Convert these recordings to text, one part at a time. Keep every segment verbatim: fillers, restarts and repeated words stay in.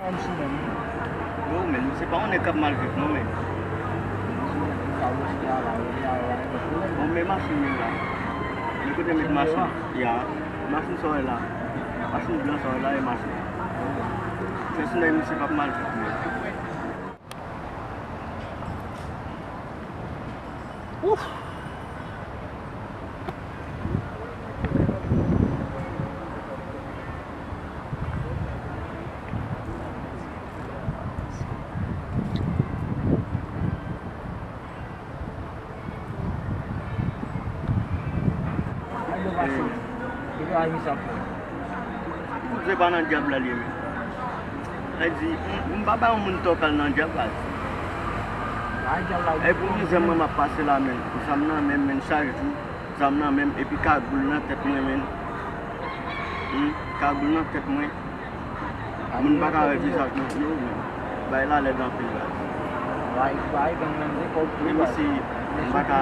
Yo, men, se pa yon nèg k ap mal viv, non, men. Bon, men machin li la. Men kote met machin? Ya. Machin sa w wè la. Machin blan sa w wè la, e machin. Se sou nèg misye k ap mal viv, men. Ouf! Se pa nan dyab la l ye, men. Sa di, m, m pa bay yon moun tò k al nan dyab la. E pou ki zam mwen m ap pase la, men. Zam nan men m, men, chak jou. Zam nan men m, epi kagoul nan tèt mwen, men. Hmm, kagoul nan tèt mwen. Moun pa ka wè vizaj mwen, yo, men. Bagay la lèd anpil, baz. Bay, bay, gang nan de kòb tou, baz. Menm si m pa ka,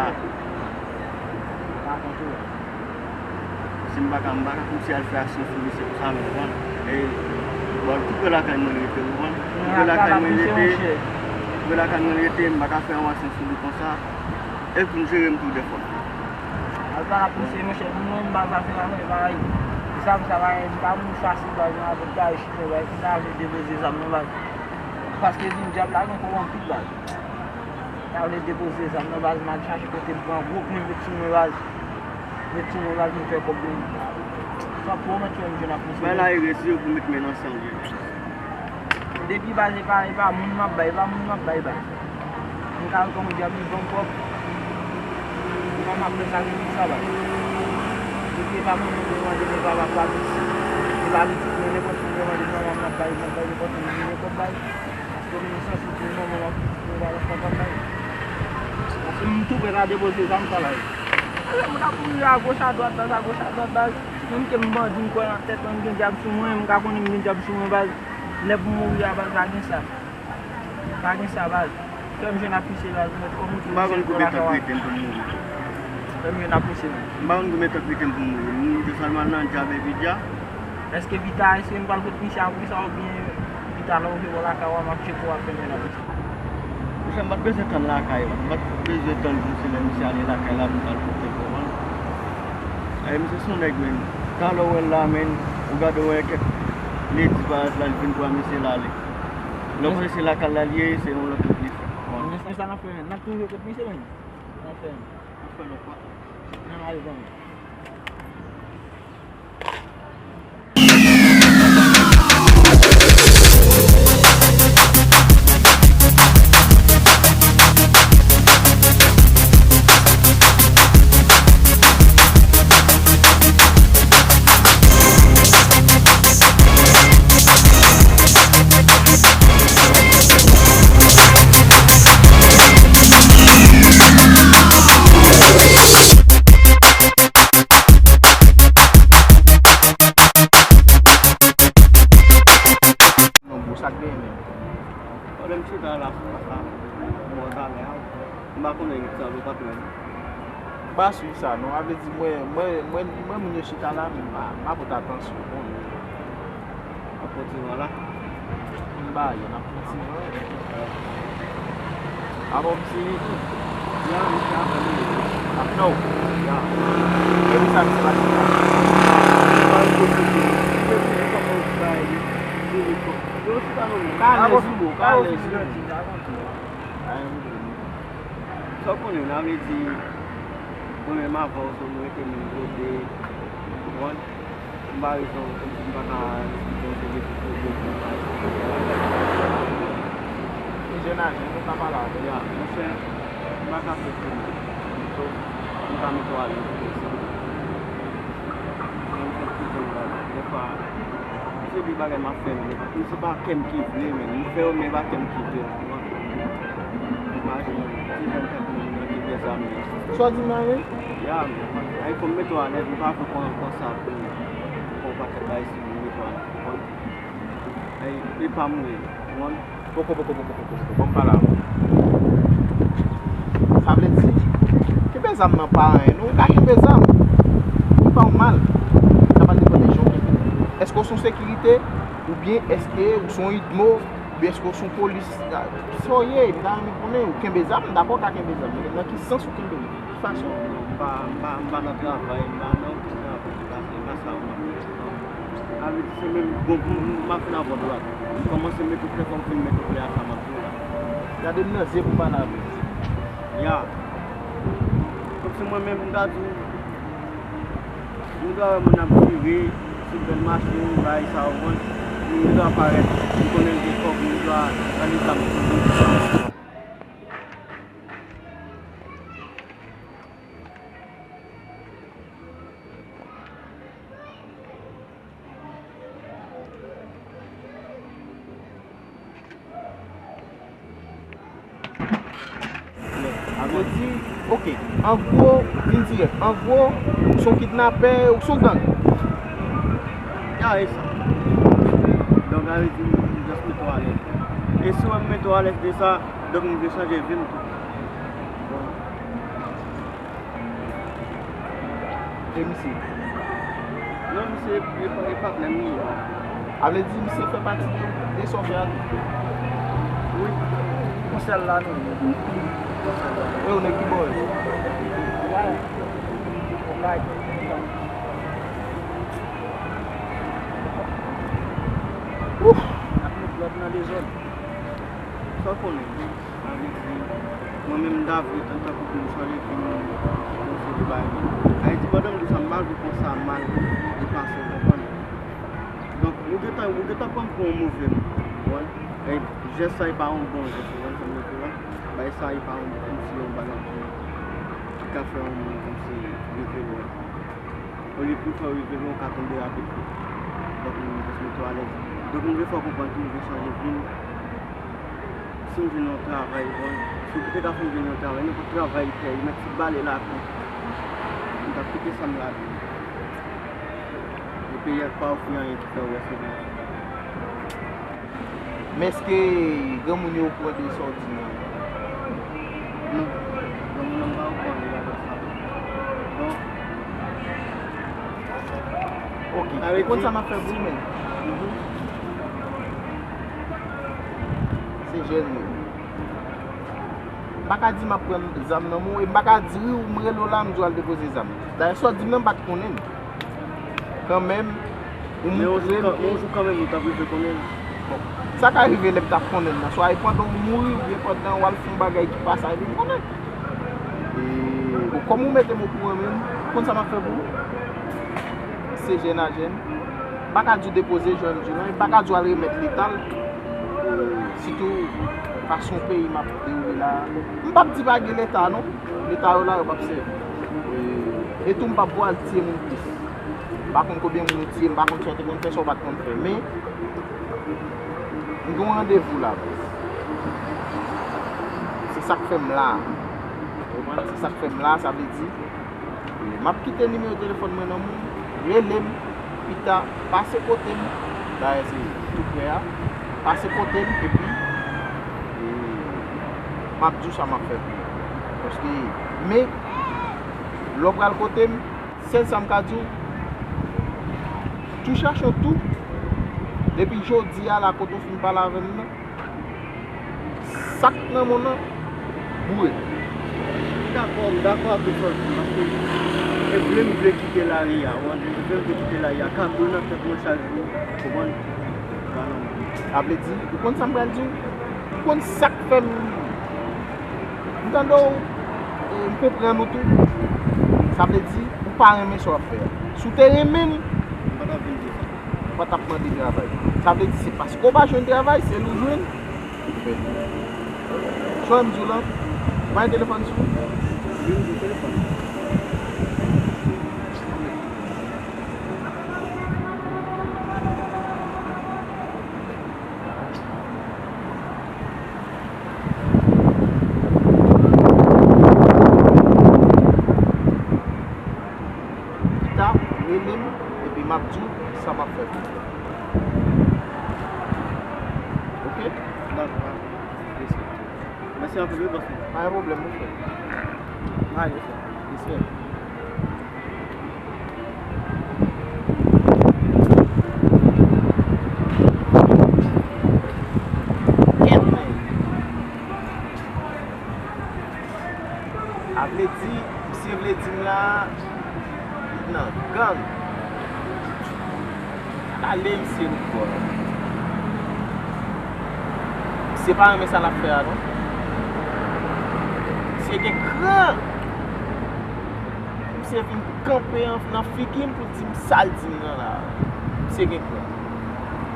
si m pa ka, m pa ka kòmsi al fè aksyon sou misye konsa, men, konprann. E, bon, tou pre lakay mwen rete, konprann. Tou pre lakay mwen rete, tou pre lakay mwen rete, m pa ka fè yon aksyon sou li konsa. E l konn jere m tou dèfwa. Al pa la pouse, monchè, pou mwen, m pa sa se pa mwen, e pa li. E sa, m sa pa, m pa moun fasil, baz, nan avèk gari chimè, baz, m ta vle depoze zam nan, baz. Paske vin dyab la, gen kòb anpil, baz. M ta vle depoze zam nan, baz, m al chache kote m pran gwo pwen, met sou mwen, baz. Met sou mwen, baz, m fè kòb de. Sa pwomèt fè m jwenn ak misye. Bay la, e resi yo pou met men nan san l ye. Depi baz e pa, e pa moun m ap bay, e pa moun m ap bay baz. M ka al kòman dyab li ban m kòb. Kòman m ap fè sakrifis sa baz. Depi e pa moun m mande, e pa papa m, e pa pitit mwen, nenpòt moun mwen mande, manman m ap bay, m ap bay, nenpòt moun m mande kòb baz. Paske m santi pou manman m ap pitit mwen, pa papa m bay. Paske m tou prèt a depoze zam sa la. Alò, moun ap mouri agoch adwat baz, agoch adwat baz. Menm ke m bandi, m kwè nan tèt mwen, m gen dyab sou mwen, m ka konnen m gen dyab sou mwen baz. Lè pou m mouri a, baz, pa gen sa. Pa gen sa, baz. Fè m jwenn ak misye, baz, mèt kòm ou. M pa konn konbyen tan k rete m pou m mouri. Fè m jwenn ak misye, men. M pa konn konbyen tan k rete m pou m mouri. M rete sèlman nan dyab epi dyab. Èske pita, èske m pral kot misye apre sa, oubyen pita lè w rive bò lakay ou a, m ap tcheke w ap fè m jwenn ak misye? Monchè, m pa t bezwen tann lakay la. M pa t bezwen tann pou se lè misye ale lakay la pou m t al kote l, konprann? E, misye se yon nèg, men. Talè w wè l la, men, ou gade w wè kèk ledi parèt la, l vin pran misye l ale. Lè w panse se lakay la l ye, se yon lòt nèg li fè. Men sa n ap fè, men. N ap tou jwe kot misye, men. N ap fè, men. N ap fè lòt fwa. N ap ale, zanmi. Non, bro, sa k genyen menm? Pwoblèm chita la, sou la, sa. Bon, talè a, m pa konnen sa, nou pa konnen. M pa swiv sa, non. A vle di, mwen, mwen, mwen, mwen, moun yo chita la, men m pa, m pa pote atansyon, bon. Ap pran ti van la. M ba yo, n ap pran ti van. Apa w misye li tou? Ya, misye apa li ye. Ap nan w? Ya. E pou sa misye pa chita? Misye pa chita. Yo chita nan men. Kalèz wi, bro, kalèz wi. Sa w konnen, n a vle di, mwen menm avè w, se nou rete menm kote, ou konprann? M pa rezon, kòmsi m pa ka esplike yon seri de pwoblèm pou m pa esplike. Li jèn aje, nou ka pale avè l. Ya, monchè, m pa ka fè pou ou. So, m ka mete w alèz pou sa. Mwen m fè ti jan la, dèfwa, se de bagay m ap fè, men se pa kè m ki vle, men m fè yo, men pa kè m ki vle, ou konprann? Imajine w, ti jèn tankou mwen ki gen zam yo. Sa w di m la menm? Ya, men, ay, fò m mete w alèz, m pa vle pran, pran sa pou, pou yon pakèt bagay si m mete w alèz, ou konprann? Ay, e pa m ou ye, ou konprann? Poko, poko, poko, poko, poko, ban m pale avè w. Sa vle di, kenbe zam nan pa anyen, non, ou ka kenbe zam. Li pa yon mal. Sa pral depann de jan w kenbe l. Èske w se yon sekirite? Oubyen èske w se yon idmo? Oubyen èske w se yon polis? Sa w ye? M ta renmen konnen. Ou kenbe zam? M dakò w ka kenbe zam. Men nan ki sans ou kenbe l? Ki fason? Non, m pa, m pa, m pa nan travay, m pa nan okenn travay. M pa, se pa sa m ap fè. Non. Sa vle di se menm bon pou m, m ap fin avè w la. M kòmanse mete w klè, fò m fin mete w klè a sa m ap di w la. Gade m nan zye pou m pale avè w. Ya. Kòmsi mwen menm, m ta di w, nou ta wè moun ap vire sou bèl machin, bay sa, ou konprann? Nou ta parèt, nou konnen l gen kòb, nou ta rale zam sou li. Sa vle di, oke, an gwo, vin dirèk, an gwo, ou se yon kidnapè, ou se yon gang. Ya, e sa. Donk, sa vle di, m just mete w alèz. E si w wè m mete w alèz de sa, donk, m vle chanje vi m tou. E misye? Non, misye e, e, e patnè m li ye. Sa vle di misye fè pati de, de sa w fè a tou? Wi. Konsèy la nou ye. Konsèy la. Yo, nèg ki bò yo? Yon bagay. Ouf! N ap met lòd nan dezòd. Sa w konnen? Sa vle di, mwen menm, m ta vle, an tankou pou m chanje vi m, yon seri de bagay. Sa vle di, pandan m di sa, m pa vle pran sa mal e pase, w konprann? Donk, ou gentan, ou gentan pran m pou yon move moun, w konprann? E jès sa, e pa yon bon jès, w konprann sa m vle di w la? Bagay sa, e pa yon, kòmsi yon bagay ki, ki ka fè yon moun kòmsi revele w. Olye pou fè w revele w, w ka tonbe rapid tou. Donk, m jis mete w alèz. Donk, m vle fè w konprann tou, m vle chanje vi m. Si m jwenn yon travay, bon, si w te ka fè m jwenn yon travay, nenpòt travay, pè, mèt ti bale lakou. M t ap kite sa m ladan. E peyi a pa ofri anyen ki fè w rèsevwa. Men èske granmoun yo okouran de sa w di m nan? Non. Granmoun nan pa okouran de bagay sa. Non. Oke. Ou konn sa m ap fè pou ou menm? Se jèn yo. M pa ka di m ap pran zam nan men w, e m pa ka di w m rele w la, m di w al depoze zam. Dayè, sa w di m nan, m pa t konnen l. Kanmenm, ou montre m ke. Men yon jou kanmenm, ou t ap rive konnen l. Bon, sa ka rive lè m t ap konnen l nan. Swa e pandan w mouri, oubyen pandan w al fè yon bagay ki pa sa, epi m konnen. E, bon, kòm ou mete m okouran menm, ou konn sa m ap fè pou ou? Se jèn a jèn. M pa ka di w depoze, jan m di w la, e m pa ka di w al remèt Leta l. Sitou fason peyi m ap dewoule la a. M p ap di pa gen Leta non. Leta yo la, yo p ap sèvi. E tou m p ap pral tiye moun plis. M pa konn konbyen moun ou tiye, m pa konn sa w te konn fè, sa w pa t konn fè. Men, m gen yon randevou la. Se sa k fè m la. Ou konprann? Se sa k fè m la, sa vle di, e, m ap kite nimewo telefòn mwen nan men w, rele m, pita, pase kote m, dayè se tou prè a, pase kote m, epi, e, m ap di w sa m ap fè pou ou. Paske, men, lè w pral kote m, sèl sa m ka di w, tou chache w tou, depi jodi a la, kote w fin pale avè m nan, sa k nan men w nan boure. M dakò, m dakò ak tout sa w di, paske e vle m vle kite lari a, w konprann, e vle m vle kite lari a, kagoul nan tèt mwen chak jou, w konprann? Sa nòmal. Sa vle di, ou konn sa m pral di w? Ou konn sa k fè m, m tande w, e m konprann ou tou. Sa vle di, ou pa renmen sa w ap fè a. Si w te renmen l, m pa t ap vin di sa. Ou pa t ap mande travay. Sa vle di se paske w pa jwenn travay, sèl ou jwenn. Sa w di w la, ou pa gen telefòn sou ou? Wi, m gen telefòn. Pita, rele m, epi m ap di w sa m ap fè pou ou. Oke? Dakò. Mèsi anpil, wi, bòs mwen. Pa gen pwoblèm, mon frè. Mwen ale, frè. Respè. Gad ale misye nou bò. Misye pa renmen sa l ap fè a non. Misye gen kran. Misye vin kanpe an, nan figi m pou l di m sa l di m nan la. Misye gen kran.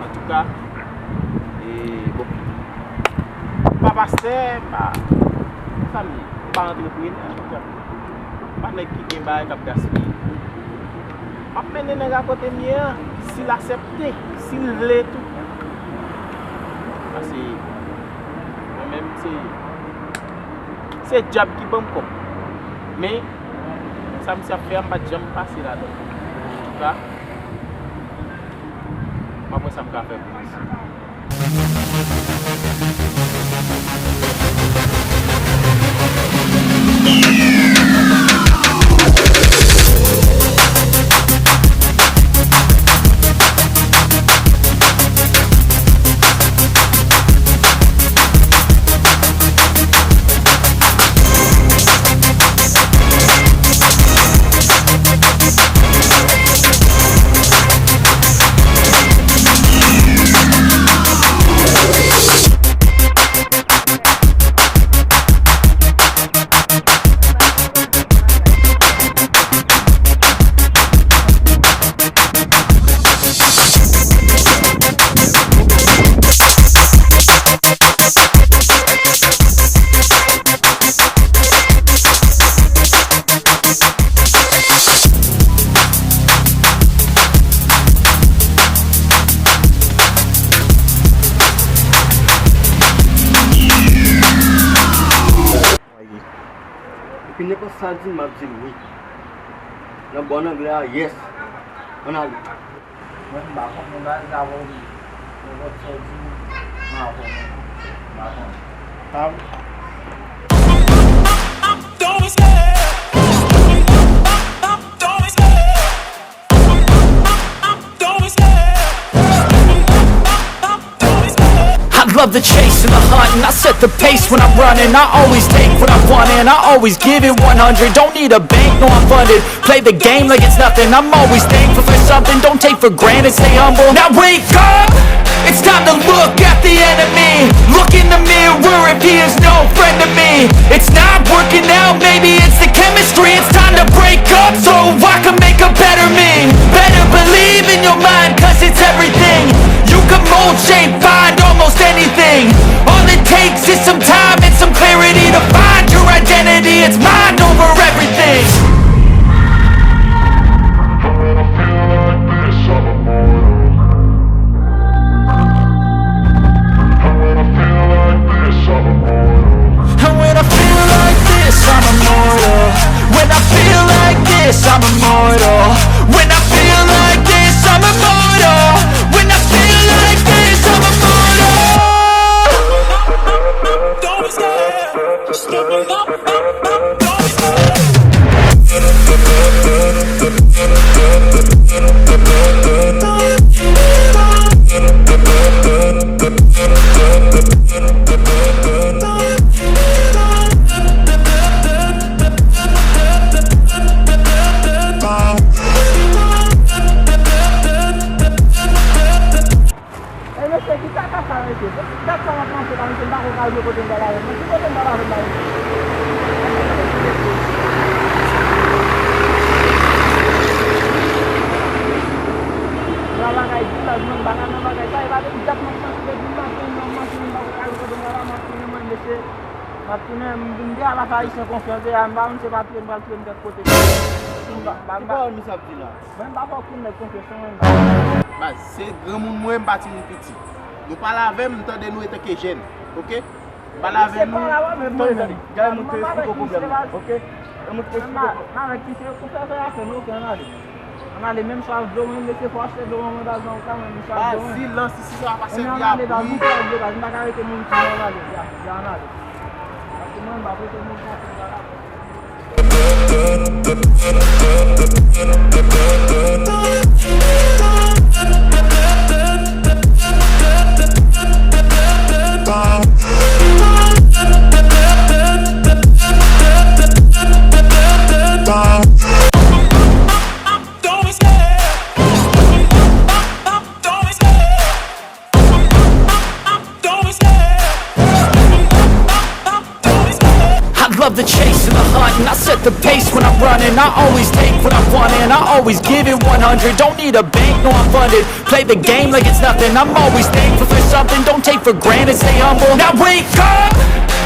Antouka, e, bon. M pa pastè, m pa, sa m ye? M pa antreprenè, m pa nèg ki gen bagay k ap gaspiye. M ap mennen nèg a kote m ye an, si l aksepte, si l vle tou. Paske mwen menm, se, se dyab ki ban m kòb. Men, sa misye ap fè a, m pa t janm pase ladan. Antouka, m ap wè sa m ka fè pou misye. Epi nenpòt sa l di m, m ap di l wi. Nan bòn anglè a, yes. Ann ale. Mwen, m pa konprann bagay sa, bro. Nenpòt sa w di m, m pa konprann. M pa konprann. I love the chase and the hunt, and I set the pace when I'm running. I always take what I want, and I always give it one hundred. Don't need a bank, no, I'm funded. Play the game like it's nothing. I'm always thankful for something. Don't take for granted, stay humble. Now wake up! It's time to look at the enemy. Look in the mirror if he is no friend to me. It's not working out, maybe it's the chemistry. It's time to break up so I can make a better me. Better believe in your mind, 'cause it's everything. You can mold, shape, find almost anything. All it takes is some time and some clarity to find your identity. It's mind over everything. And when I feel like this, I'm immortal. And when I feel like this, I'm immortal. When I feel like this, I'm immortal. When I feel like this, I'm immortal. When I feel like this, I'm immortal. Don't be scared. Just open up, up, up, don't be scared. Ey, mesye, ki kaka sa, mesye? Se dat sa m ap mache la, mesye, m pako ka jwe kote m pral avè m nan. Ki kote m pral avè m la, mesye? Nan bagay di la, mwen, m pa ka nan bagay sa, e pa depi dat m ap mache, depi m mache, m ap mache, m pako ka jwe kote m pral la, m ap tounen mwen, mesye. M ap tounen, m vin gen avans Ayisyen konfyans, e a, m pa konn se pa touye m pral touye m kèk kote. M pa, m pa, m pa. Ki pawòl misye ap di la? Mwen, m pa fè okenn nèg konfyans, non, mwen. Baz, se granmoun mwen, m pa timoun piti. Nou pale avè m, m tande nou etanke jèn, oke? Pale avè nou. Tande, tande, gade moun te esplike w pwoblèm nan, oke? Gade moun te esplike w. Mwen avèk misye, ou fè fè afè nou, oke, ann ale. Ann ale, menm swav dlo, mwen, mesye, fò achte dlo, mwen, baz, nan ou ka, mwen, menm swav dlo, mwen. Baz, silans, isi, sa pa sèvi a bri. Ann ale, baz, nou fè dlo, baz, m pa ka rete moun sa, ann ale, ya, ya, ann ale. Paske mwen, m pa rete moun sa, mwen, baz. The pace when I'm running, I always take what I want and I always give it one hundred. Don't need a bank, no, I'm funded. Play the game like it's nothing. I'm always thankful for something. Don't take for granted, stay humble. Now wake up!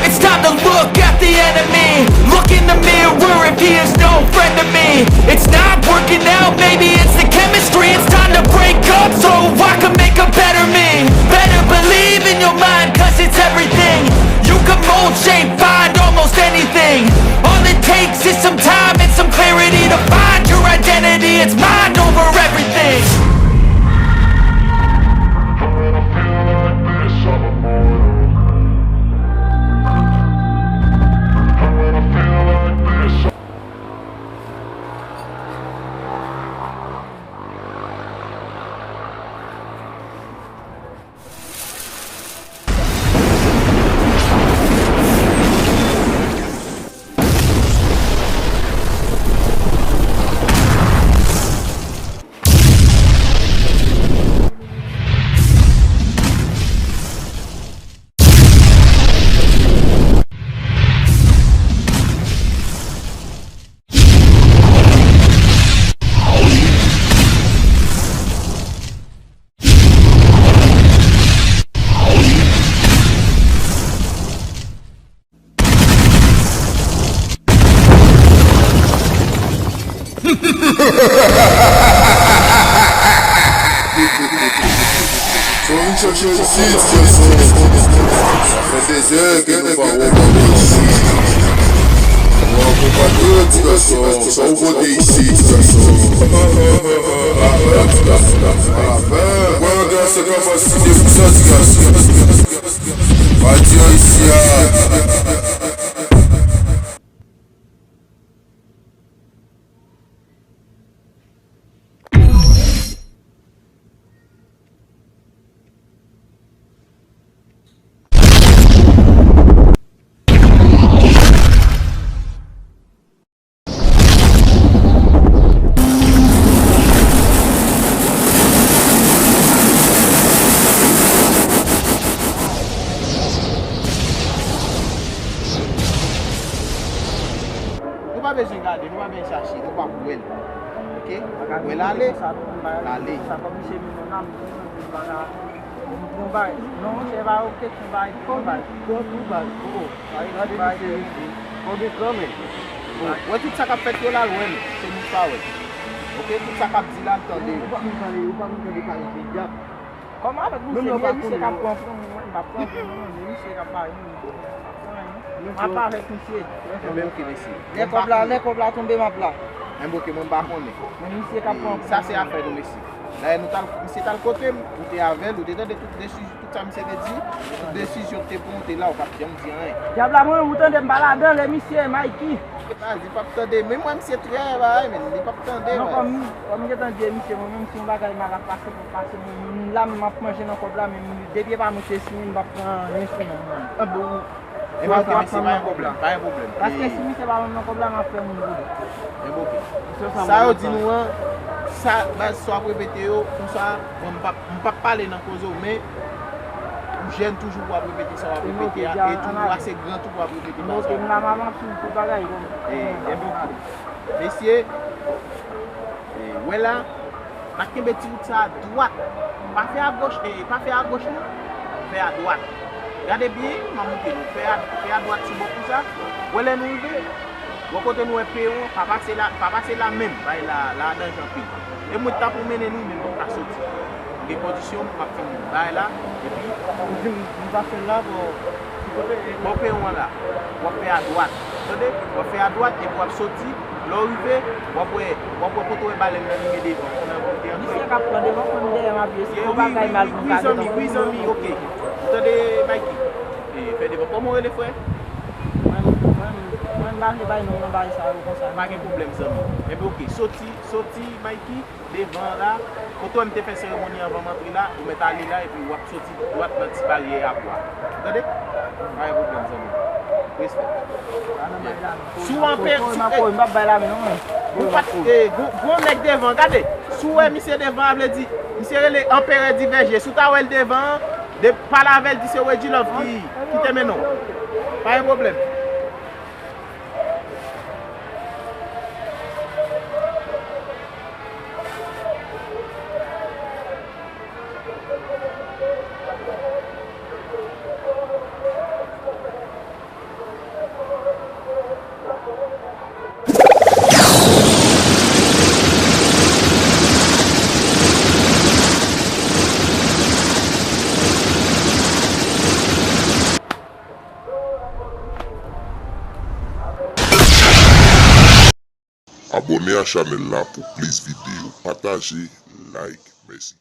It's time to look at the enemy. Look in the mirror if he is no friend to me. It's not working out, maybe it's the chemistry. It's time to break up so I can make a better me. Better believe in your mind, cause it's everything. You can mold, shape, find almost anything. All it takes is some time and some clarity to find your identity. It's mind over everything. Sa w vin chèche isit, gason? Sa fè dèzè ke nou pa wè w pa bò isit. Nou akonpanye w, ti gason. Sa w pote isit, ti gason? Avan, ti gason. Avan. Wè, gason, kapasite pou sa, ti gason. Pati an isi a. Nou pa bezwen gade, nou pa bezwen chache, nou p ap wè l. Oke? Wè l ale, l ale. Sa kòm misye menm nan m, m pa ka. Bon, bay, non, se pa yon kesyon bay, bon, bay. Bon, bon, bay. Oh, bay, bay, bay. Bon, gen kanmenm. Bon, wè tout sa k ap fèt yo la, l wè l. Se moun pa wè. Oke, tout sa k ap di la, l tande yo. Ou pa konn tande, ou pa konn tande pale de dyab. Kòman avèk misye, misye k ap pran pou mwen, m p ap pran pou mwen, men misye k ap bay mwen, m p ap pran anyen. M ap avèk misye. Ebyen, oke, mesye. Lè kòb la, lè kòb la tonbe, m ap la. Ebyen, oke, mwen m pa konnen. Men misye k ap pran pou mwen. Sa se afè nou, mesye. Dayè, nou t al, misye t al kote m, ou te avè l, ou te tande tout desizyon, tout sa misye te di, tout desizyon l te pran, ou te la, ou pa t janm di anyen. Dyab la, mwen menm, ou tande m pa ladan l, e misye, Mikey. Baz, li p ap tande. Men mwen, misye trè bagay, men li p ap tande, baz. Non, kòm, kòm m gentan di misye, mwen menm, si yon bagay mal ap pase, pou pase, mwen menm la, m ap manje nan kòb la, men depi e pa mwen ki siyen, m p ap pran anyen sou mwen, mwen. Ah, bon. Ebyen, oke, mesye, pa gen pwoblèm, pa gen pwoblèm. Paske si misye pa ban m nan kòb la, m ap fè moun boule. Ebyen, oke. Sa yo di nou an, sa, baz, sa w ap repete yo, konsa, bon, m p ap, m p ap pale nan koze w, men ou jèn toujou pou w ap repete sa w ap repete a, e tou ou ase gran tou pou w ap repete bagay sa w ap repete. Ebyen, oke. Mesye, e, wè la, n a kenbe ti wout sa a dwat. Pa fè agoch, e, pa fè agoch non, fè adwat. Gade byen, m a montre nou. Fè a, fè adwat sou bò konsa. Wè lè nou rive, bò kote nou wè peyon an, pa pase la, pa pase la menm, bay la, la danje anpil. E mwen t ap mennen nou, men m p ap ka soti. M gen kondisyon, m ap fin bay la, epi. Ou di m, m pase la, bò, ki kote? Bò peyon an la. W ap fè adwat. Tande? W ap fè adwat, epi w ap soti. Lè w rive, w ap wè, w ap wè kote w wè balèn nan limen devan. Nan kote an. Misye k ap pran devan, pran dèyè m ap ye. Se yon bagay mal pou m gade. Wi, zanmi, wi, zanmi, oke. Ou tande, Mikey? E, fè devan. Kòman w rele, frè? Mwen, mwen, mwen, m pa vle bay non nan bagay sa yo konsa. Pa gen pwoblèm, zanmi. Enben, oke. Soti, soti, Mikey. Devan an la, kote w wè m te fè seremoni anvan m antre la, ou mèt ale la, epi w ap soti dwat nan ti baryè a bwa. Tande? Pa gen pwoblèm, zanmi. Respè. Si w anpe, si, e, ou pa t, e, gon, gon nèg devan, gade. Si w wè misye devan, a vle di, misye rele Anperè Divèje. Si w ta wè l devan an, de, pale avè l, di se Reggie Love ki, ki te mennen w. Pa gen pwoblèm. Abòne a chanèl la pou plis videyo. Pataje, like, mèsi.